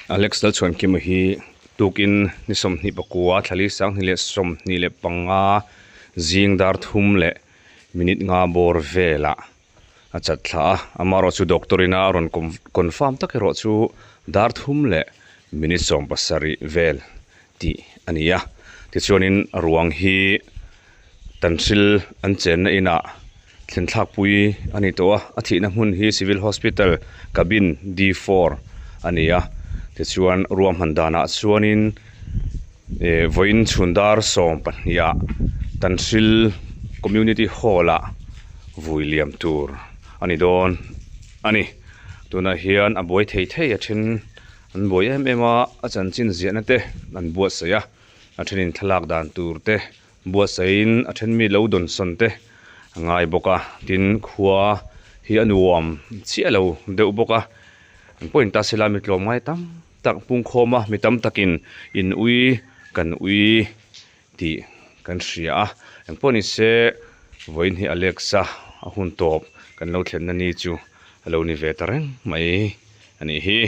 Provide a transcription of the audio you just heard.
Alex Lalchhuankima hi tukin ni 24 thlali 2025 zing dar thum leh minute nga bawr velah a chat thla a amaherawh chu doctor ina a rawn confirm tak erawh chu dar thum leh minute 17 vel tih a ni a tichuanin ruang hi tanhril an chenna inah thlen thlak pui a ni tawh a a thihna hmun hi civil hospital cabin D four a ni a tichuan ruahman danah chuanin eh vawiin chhun dar 12 ah tanhril community hall ah vui liam tur a ni dawn a ni tunah hian a buai thei thei a then an buai em em a a chanchin ziahna te an buatsaih a a thenin thlalak dan tur te buatsaihin a then mi lo dawnsawn te a ngai bawk a tin khua hi a nuam chiah lo deuh bawk a an pawhin ta sela mi tlawm ngai tam tak pungkhawm a mi tam takin in ui kan ui tih kan hria a engpawh ni se vawiin hi Alexa a hun tawp kan lo thlenna ni chu a lo ni ve ta reng mai a nih hi.